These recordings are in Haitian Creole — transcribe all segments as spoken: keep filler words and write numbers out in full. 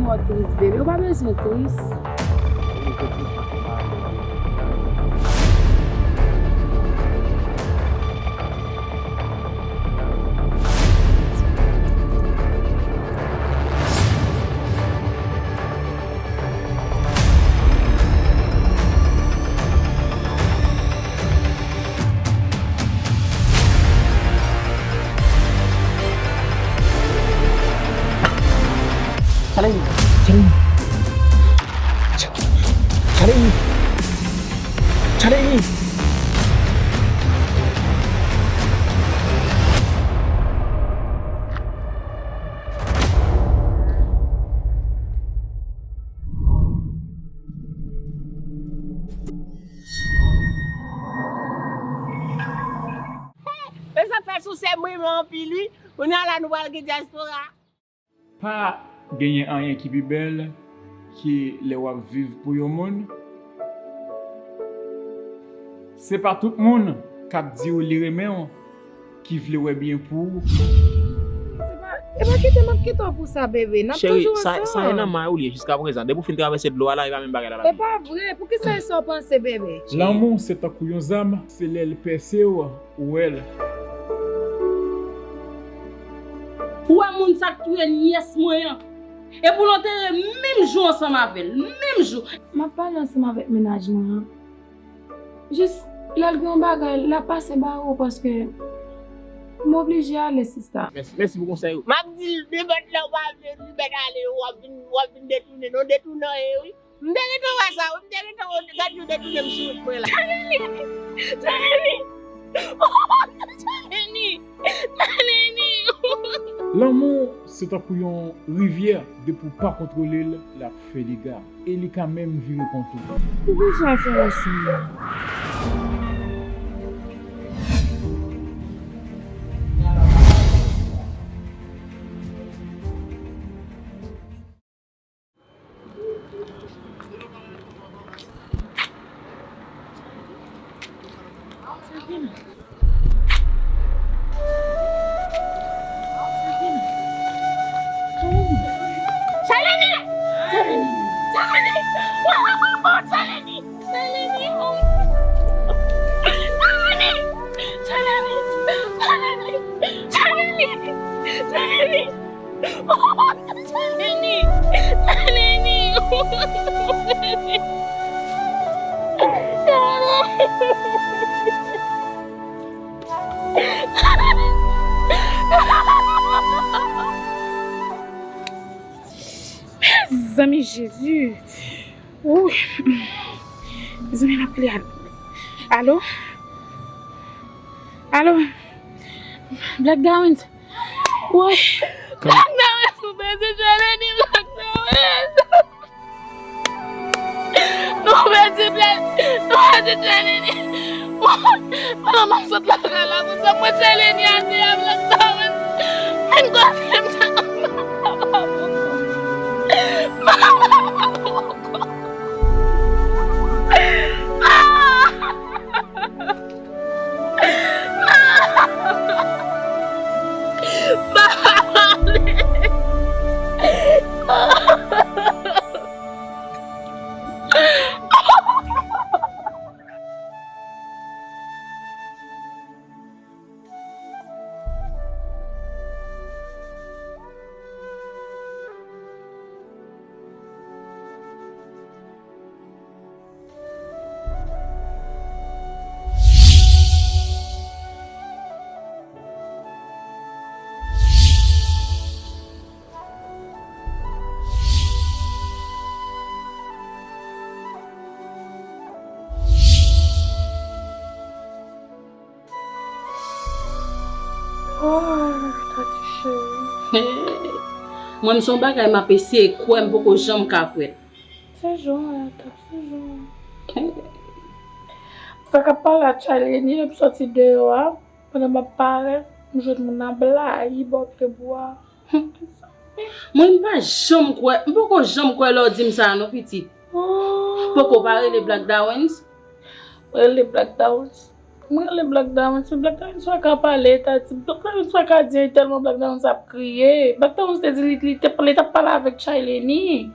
Fò w tris, bebe, ou pa bezwen tris. Chaleni. Chaleni. Chaleni. Chaleni. Men sa fè sou sè m renmen anpil wi. Kounye a la nou pral gen dyaspora. Pa genyen anyen ki pi bèl ke lè w ap viv pou yon moun. Se pa tout moun k ap di w li renmen w ki vle wè byen pou ou. Se pa, e pa kite m ap kite w pou sa, bebe. N ap toujou ansanm. Cheri, sa, sa e nan may ou li ye jiska prezan. Depi w fin travèse dlo a la, e pa menm bagay la l ap ye. E pa vre. Poukisa e sa w panse, bebe? Lanmou se tankou yon zam, se lè l pèse w, ou wè l. Ou wè moun sa k touye nyès mwen an? Epi w antere menm jou ansanm avè l, menm jou. M ap pale ansanm avèk mennaj mwen an. Jis lè l gen yon bagay, l ap pase ba ou paske m oblije ale, sista. Mèsi, mèsi pou konsèy ou. M ap di l, li mèt lè w pa vle, li mèt ale, w ap vin, w ap vin detounen, non, detounen ye, wi. M te gentan wè sa, wi, m te gentan wè, gad yo detounen m sou wout mwen la. Chaleni! Chaleni! Chaleni! Chaleni! Lanmou se tankou yon rivyè, depi w pa kontwole l, l ap fè dega. E li ka menm vire kont ou. Poukisa fè w sa? Chaleni! Chaleni! Chaleni! Mezanmi Jezi! Wouy! Mezanmi, m ap rele. Alo? Alo? Black Dawens? Woy! Black Dawens, nou pèdi Chaleni, Black Dawens! Nou pèdi Black, nou pèdi Chaleni! Woy! Pandan m ap sot lakay la, pou sa mwen Chaleni atè a, Black Dawens! Vin kote m, Black Dawens! Ah! Oh, Tati cheri. Mwen, m se yon bagay m ap eseye kwè, m poko janm ka kwè. Se jan w wè, Tati, se jan w wè. Sa k ap pale a Chaleni, depi soti deyò a, pandan m ap parèt, m jwenn moun nan blayi bò pye bwa. Mwen, m pa janm kwè, m poko janm kwè lè w di m sa a non, pitit. Oh. Poko pa rele Black Dawens? Mwen rele Black Dawens. Mwen rele Black Diamond, se Black Diamond pa ka pale, Tati. Black Diamond pa ka di anyen tèlman Black Diamond ap kriye. Black Diamond te di li, li te, li t ap pale avèk Chailene.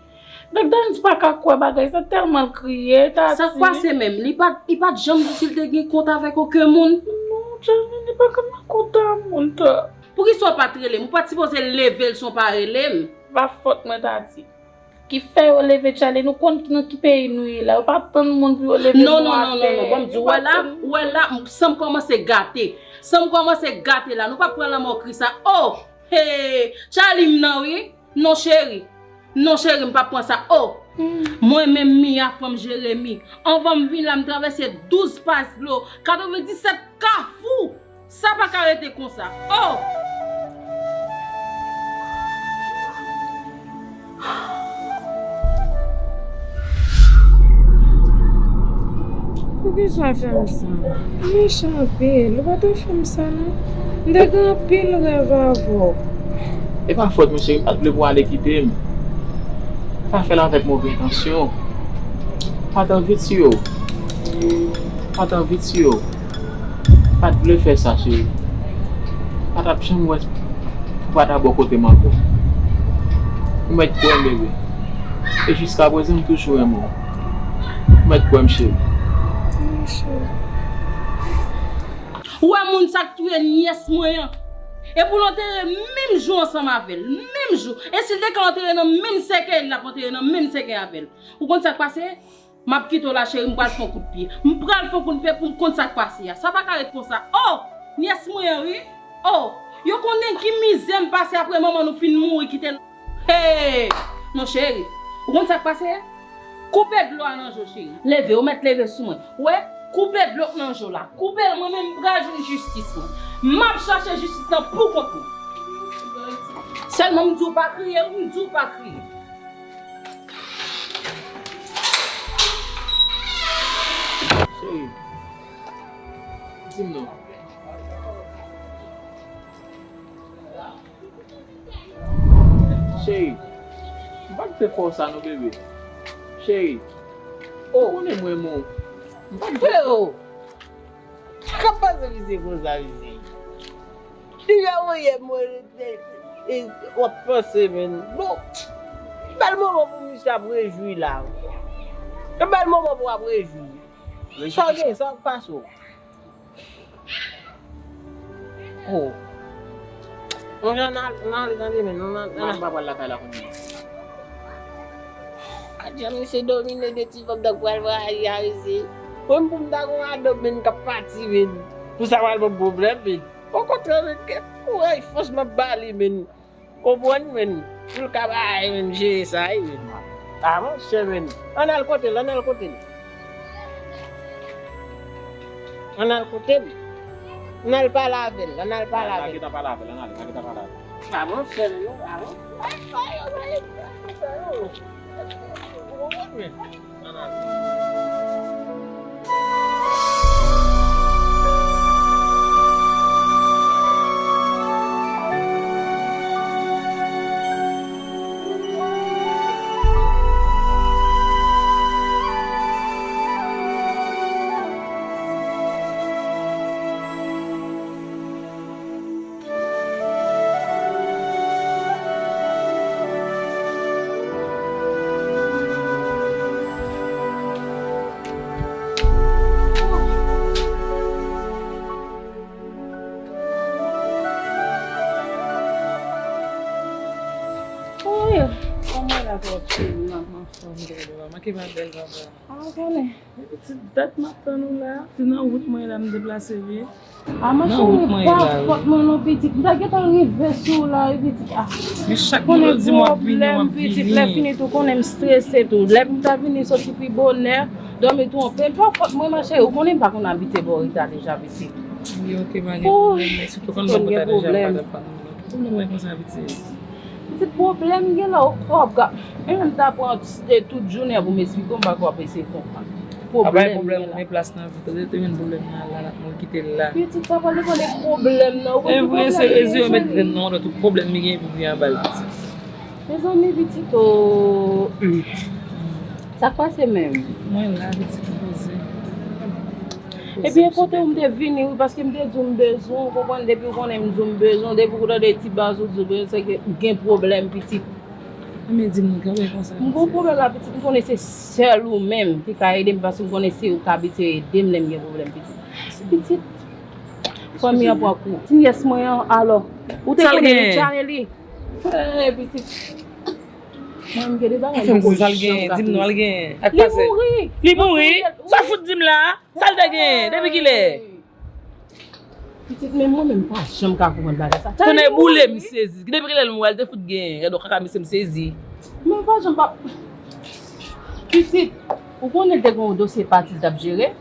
Black Diamond pa ka kwè bagay sa, tèlman l kriye, Tati. Sa k pase menm? Li pa t, li pa t janm di si l te gen kont avèk okenn moun? Non, Chailene pa ka nan kont a moun, ta. Poukisa w pa t rele m? Ou pa t sipoze leve l san w pa rele m? Pa fòt mwen, Tati. Ki fè yo leve Chailene, nou konn nan ki peyi nou ye la. Yo pa tann moun pou yo leve nou atè. Non, non, non, non, non. Bon, m di w, wè la, wè la, m, san m kòmanse gate. San m kòmanse gate la, nou p ap pran lanmò kri sa. Oh! Hey! Chailene nan wi. Non, cheri. Non, cheri, m p ap pran sa. Oh! Mwen menm, Mia, fanm Jeremi. Anvan m vin la, m travèse douz pas dlo, katrevenndisèt kafou. Sa pa ka rete konsa. Oh! Poukisa w fè m sa? Ou mechan anpil. Ou pa t dwe fè m sa, non. M te gen anpil rèv avè w. E pa fòt mwen, cheri. M pa t vle pou w ale kite m. M pa fè l avèk move entansyon. M pa t anvi tiye w. M pa t anvi tiye w. Pa t vle fè sa, cheri. Pa t ap janm wè pou pa ta bò kote m ankò. Ou mèt kwè m, bebe. E jiskaprezan, m toujou renmen w. Ou mèt kwè m, cheri. Ou wè moun sa k touye nyès mwen an? Epi l antere menm jou ansanm avè l. Menm jou. E si l te ka antere nan menm sèkèy, l ap antere nan menm sèkèy avè l. Ou konn sa k pase? M ap kite w la, cheri, m pral fè yon kout pye. M pral fè yon kout pye pou m konn sa k pase a. Sa pa ka ret konsa. Oh! Nyès mwen an, wi. Oh! Yo konnen ki mizè m pase apre manman nou fin mouri kite l. Hey! Non, cheri. Ou konn sa k pase a? Koupe dlo a nan je w, cheri. Leve, ou mèt leve sou mwen. Ou wè? Koupe dlo k nan je w la. Koupe l, mwen menm m pral jwenn jistis mwen. M ap chache jistis lan pou kont mwen. Sèlman m di w pa kriye, wi, m di w pa kriye. Cheri, di m non. Cheri, m pa t vle fè w sa non, bebe. Cheri, ou konnen m renmen w. M pa t vle. Freo! Sa k ap pase misye konsa, mesye? Deja ou yè mwen, e, e, w ap panse, menn. Bon, bèl moman pou misye ap rejwi la. Yon bèl moman pou w ap rejwi. Sa w gen, sa w ap pase w. Oh. Monchè, nan, nan, nan, tande, menn, nan, nan, nan. Mwen pa pral lakay la kounye a. Adje, misye domine de ti fanm tank pral vwayaje a, mesye. Mwen pou m ta gon madanm, menn, k ap pati, menn. Pou sa pral ban m pwoblèm, menn. Okontrè, menn, gen kouraj, fòs m ap ba li, menn. Konprann, menn. Pou l ka bay, menn, jere sa, wi, menn. A, monchè, menn. Ann al kote l, ann al kote l. Ann al kote l. Ann al pale avè l, ann al pale avè l. N a gentan pale avè l, ann ale, n a gentan pale avè l. A, monchè, menn, a, monchè. Ay, ay, ay, ay, ay, ay, ay. Ou konprann, menn? Oye, kòman la twò cheri, m ap anfòm, bèl papa. Manke pa bèl papa. A, konnen. Pitit, dat m ap tann ou la. Se nan wout mwen ye la, m deplase vre. A, monchè, pa fòt mwen non, pitit. M ta gentan rive sou ou la, wi, pitit. A. Men chak moun yo di m w ap vini, w ap vini. Lè fini tou, konnen m strese tou. Lè m ta vini soti pi bonè, dòmi twonpe m. Pa fòt mwen, machè. Ou konnen m pa konn abite bò Ita deja, pitit. Wi, ok, pa gen pwoblèm. Men sitou konn mwen konn ta deja pa t ap pale. Pwoblèm mwen konsa, pitit. Pitit, pwoblèm gen la, ou kwè w ap ka. E menm ta pran, e, tout jounen pou m esplike w, m pa kwè w ap eseye konprann. Pwoblèm gen la. Men plas nan vi, tande, te jwenn pwoblèm nan la, mwen kite l la. Pitit, sa pral depann de pwoblèm nan, ou konn ki pwoblèm li ye, cheri. E vre, se rezo yo met grenn nan, tout pwoblèm li gen pou vin anba l, pitit. Mezanmi, pitit, o. Sa k pase menm? Mwen la, pitit, m poze. Ebyen, kote w m te vini, wi, paske m te di w m bezwen w, ou konprann, depi w konnen m di w m bezwen w, depi w tande ti baz ou di w bezwen, se ke gen pwoblèm, pitit. Men di m, kanmenm konsa. M gon pwoblèm la, pitit, m konnen se sèl ou menm ki ka ede m, paske m konnen se ou k abitye ede m lè m gen pwoblèm, pitit. Pitit, fanmi an pran kou. Ti nyès mwen an, alò, ou te konnen li Charlie? Eh, pitit. Mwen, m gen de bagay m poko janm ka fini. Di m non, al gen. Li mouri. Li mouri? Sa w fout di m la? Sa l te gen? Depi kilè? Pitit, men mwen menm pa janm ka konprann bagay sa. Tonnè boule m sezi. Depi kilè l mouri, l te fout gen? Gade yon kaka mesye, m sezi. Men m pa janm pa. Pitit, ou konnen l te gen yon dosye pati l t ap jere?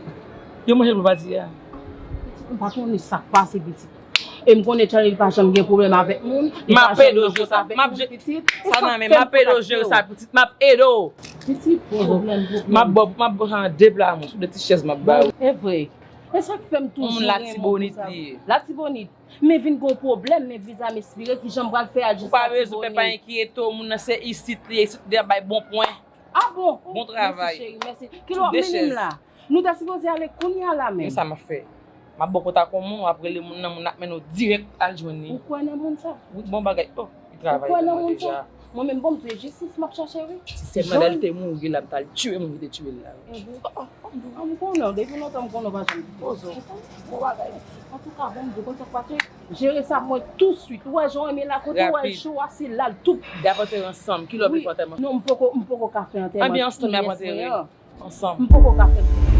Yo manje l pou pati a. Pitit, m pa konnen sa k pase, pitit. E m konnen Charlie pa janm gen pwoblèm avèk moun. M ap ede w jere sa. M ap jere sa nan men. M ap ede w jere sa, pitit. M ap ede w. Pitit, pwoblèm, pwoblèm. M ap ba w, m ap ba w sa nan de pla mouch, de ti chèz m ap ba w. E vre. E sa k fè m toujou renmen w konsa. Yon moun Latibonit li ye. Latibonit. Men vin gon pwoblèm, men viza m espire kijan m pral fè al jis Latibonit. Ou pa bezwen pè pa enkyete w, moun nan se isit li ye, isit li ap bay bon pwen. Ah bon? Bon travay. Mèsi cheri, mèsi. Kilè w ap mennen m la? Nou ta sipoze ale kounye a la menm. Men sa m ap fè. M ap ba w kontak yon moun, w ap rele moun nan, moun nan ap mennen w dirèk al jwenn li. Ou kwè nan moun sa? Wi, bon bagay. Oh, li travay pou mwen deja. Ou kwè nan moun sa? Mwen menm, bon, m se jistis m ap chache, wi. Si sèlman lè l te mouri la, m t al tchwe moun ki te tchwe l la, wi. Ebyen. Ah, m konnen w, depi lontan m konnen w pa janm poze w. Bon bagay. Antouka, bon, m di w konn sa k pase. Jere sa pou mwen touswit. Ou wè jan w renmen la, kote w wè l cho a, se la l tou. Y ap antere ansanm. Kilè w vle fè antèman? Non, m poko, m poko ka fè antèman. Anbyen ansanm y ap antere. Ansanm. M poko ka fè l.